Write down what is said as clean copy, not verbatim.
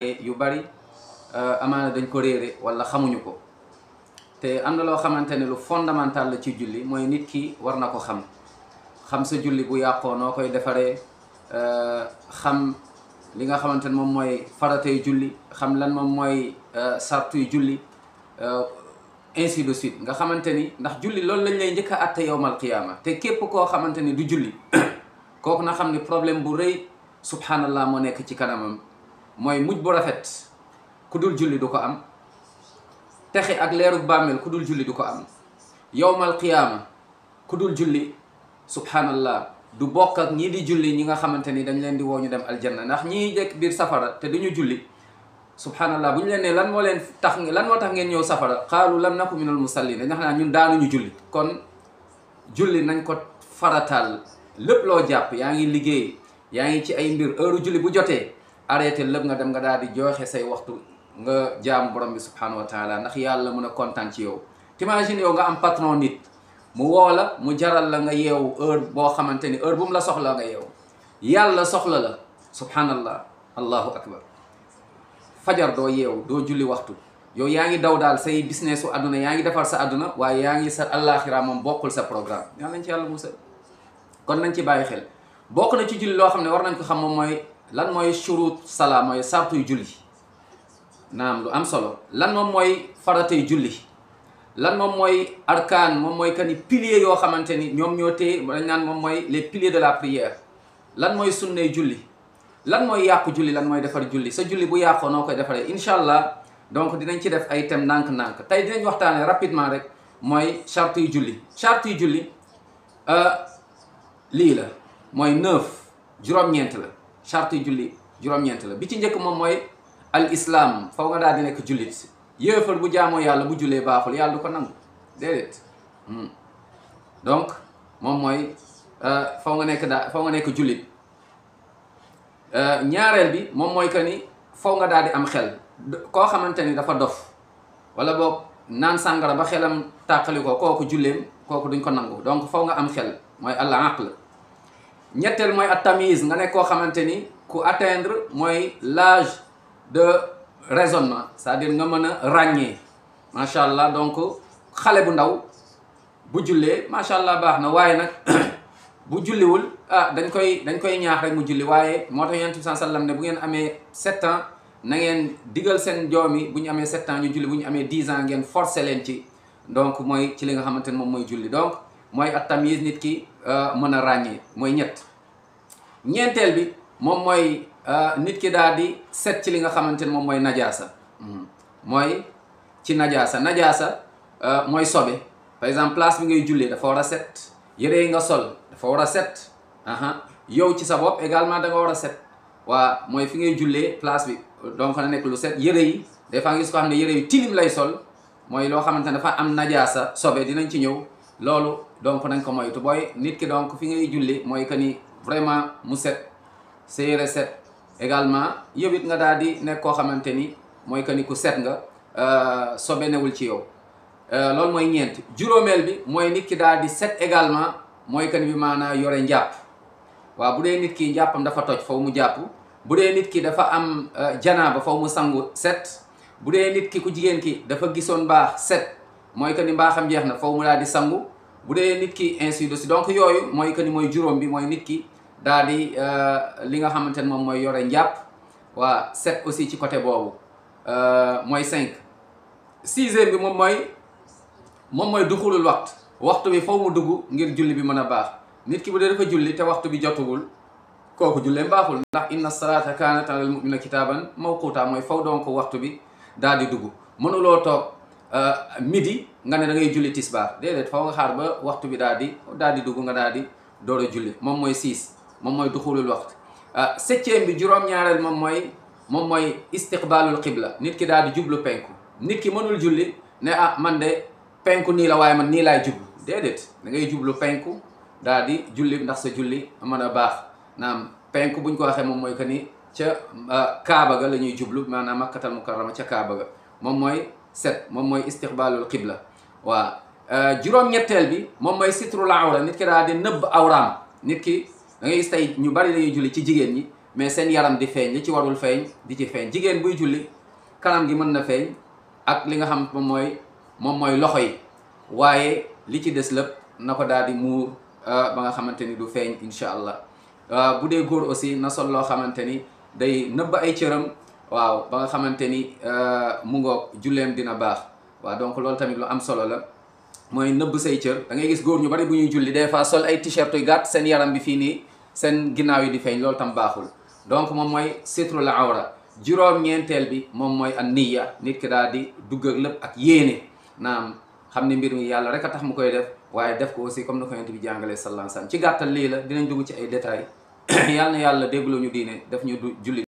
yu bari amaana dañ ko réere wala xamuñu ko te am na loo xamante ne lu fondamental la ci julli mooy nit ki war na ko xam sa julli bu yàqoo noo koy defaree xam li nga xamante ne moom mooy faratay julli xam lan moom mooy sartuy julli ainsi de suite nga xamante ni ndax julli loolu lañ lay njëkk a atte yowmal qiyaama te képp koo xamante ni du julli kooku na xam ni problème bu rëy subhanallah moo nekk ci kanamam mooy mujj bu rafet ku dul julli du ko am texe ak leeru bàmmeel ku dul julli du ko am yowmal qiyaama ku dul julli subhanallah du bokk ak ñii di julli ñi nga xamante ni dañ leen di woo ñu dem aljanna ndax ñii jekk biir safara te duñu julli subhanallah bu ñu leen ne lan moo tax ngeen ñëw safara qaalu lam naku minal musallin dañ wax naa ñun daanuñu julli kon julli nañ ko farataal lépp loo jàpp yaa ngi liggéey yaa ngi ci ay mbir heure julli bu jotee arrêté lépp nga dem nga daal di joxe say waxtu nga jaamu borom bi subhanahu wa taala ndax yàlla mun a kontaan ci yow t'imagine yow nga am patron nit mu woo la mu jaral la nga yeewu heure boo xamante ni heure bu mu la soxla nga yeewu yàlla soxla la subhanallah allahu akbar fajar doo yeewu doo julli waxtu yow yaa ngi daw daal say business u àdduna yaa ngi defar sa àdduna waaye yaa ngi sa àllaaxira moom bokkul sa programme yàlla nañ ci yàlla musal kon nañ ci bàyyi xel bokk na ci julli loo xam ne war nañ ko xam moom mooy lan mooy shurut salaa mooy sartuy julli naam lu am solo lan moom mooy faratay julli lan moom mooy arkaan moom mooy que ni piliers yoo xamante ni ñoom ñoo téye dañ naan moom mooy les piliers de la prière lan mooy sunnay julli lan mooy yàqu julli lan mooy defar julli sa julli bu yàqoo noo koy defaree incha allah donc dinañ ci def ay thèmes ndànk-ndànk tey dinañ waxtaanee rapidement rek mooy charte yu julli charte yu julli lii la mooy 9 juróom-ñeent la charte yu julli juróom-ñeent la bi ci njëkk moom mooy al islam faw nga daal di nekk jullit yéefar bu jaamoo yàlla bu jullee baaxul yàlla du ko nangu déedéet donc moom mooy faw nga nekk jullit ñaareel bi moom mooy que ni faw nga daal di am xel koo xamante ni dafa dof wala boog naan sàngara ba xelam tàqali ko kooku julleem kooku duñ ko nangu donc faw nga am xel mooy al aql ñetteel mooy at tamyiz nga nekk koo xamante ni ku atteindre mooy l'âge de raisonnement c'est-à-dire nga mën a ràññee macha allah donc xale bu ndaw bu jullee macha allah baax na waaye nag bu julliwul dañ koy ñaax rek mu julli waaye moo tax yonent bi sallam ne bu ngeen amee 7 ans na ngeen digal seen doom yi bu ñu amee 7 ans ñu julli bu ñu amee 10 ans ngeen forcer leen ci donc mooy ci li nga xamante ne moom mooy julli donc mooy at tamyiz nit ki mën a ràññee mooy ñeenteel bi moom mooy nit ki daal di set ci li nga xamante ne moom mooy najaasa mooy ci najaasa mooy sobe par exemple place bi ngay jullee dafa war a set yére yi nga sol dafa war a set yow ci sa bopp également da nga war a set waa mooy fi ngay jullee place bi donc na nekk lu set yére yi des fois nga gis ko xam ne yére yu tilim lay sol mooy loo xamante ne dafa am najaasa sobe dinañ ci ñëw loolu donc nañ ko moytu booy nit ki donc fi ngay julli mooy que ni vraiment mu set sa yére set également yow it nga daal di nekk koo xamante ni mooy que ni ku set nga sobe newul ci yow loolu mooy ñeent juróomeel bi mooy nit ki daal di set également mooy que ni bi maanaa yore njàpp waaw bu dee nit ki njàppam dafa toj faw mu jàpp bu dee nit ki dafa am janaaba faw mu sangu set bu dee nit ki ku jigéen ki dafa gisoon mbaax set mooy que ni mbaaxam jeex na faw mu daal di sangu bu dee nit ki ainsi de suite donc yooyu mooy que ni mooy juróom bi mooy nit ki daal di li nga xamante ne moom mooy yore njàpp waa set aussi ci côté boobu mooy 5 sixième bi moom mooy duxulul waxtu bi foofu mu dugg ngir julli bi mën a baax nit ki bu dee dafa julli te waxtu bi jotugul kooku julleem baaxul ndax inna salata kanat alal mu'minina kitaaban mawquta mooy faw donc waxtu bi daal di dugg mënuloo toog midi nga ne da ngay julli tisbaar déedéet faw nga xaar ba waxtu bi daal di dugg nga daal di door a julli moom mooy 6 moom mooy duxulul waxtu septième bi juróom-ñaareel moom mooy istiqbalul qibla nit ki daal di jublu penku nit ki mënul julli ne man de penku nii la waaye man nii laay jublu déedéet da ngay jublu penku daal di julli ndax sa julli mën a baax naam penku buñ ko waxee moom mooy que ni ca kaaba ga la ñuy jublu maanaam makkatal mukarrama ca kaaba ga moom mooy moom mooy istiqbalul qibla waaw juróom-ñetteel bi moom mooy sitrul awra nit ki daal di nëbb awraam nit ki da ngay gis tey ñu bari lañuy julli ci jigéen ñi mais seen yaram di feeñ li ci warul feeñ di ci feeñ. jigéen buy julli kanam gi mën na feeñ ak li nga xam moom mooy loxo yi, waaye li ci des lépp na ko daal di muur ba nga xamante ni du feeñ incha allah. bu dee góor aussi na sol loo xamante ni day nëbb ay cëram, waaw, ba nga xamante ni mu ngoog julleem dina baax. waaw donc loolu tamit lu am solo la, mooy nëbb say cër. da ngay gis góor ñu bari bu ñuy julli des fois sol ay t-shirt yu gàtt, seen yaram bi fii nii seen ginnaaw yi di feeñ, loolu tam baaxul. donc moom mooy sitrul awra. juróom-ñeenteel bi moom mooy an niya, nit ki daal di dugg ak lépp ak yéene, naam xam ne mbir mi yàlla rek a tax mu koy def, waaye def ko aussi comme na ko yonent bi jàngalee sallallahu alayhi wasallam. ci gàttal lii la, dinañ dugg ci ay détails. yàlla na yàlla déglu ñu diine def ñu julli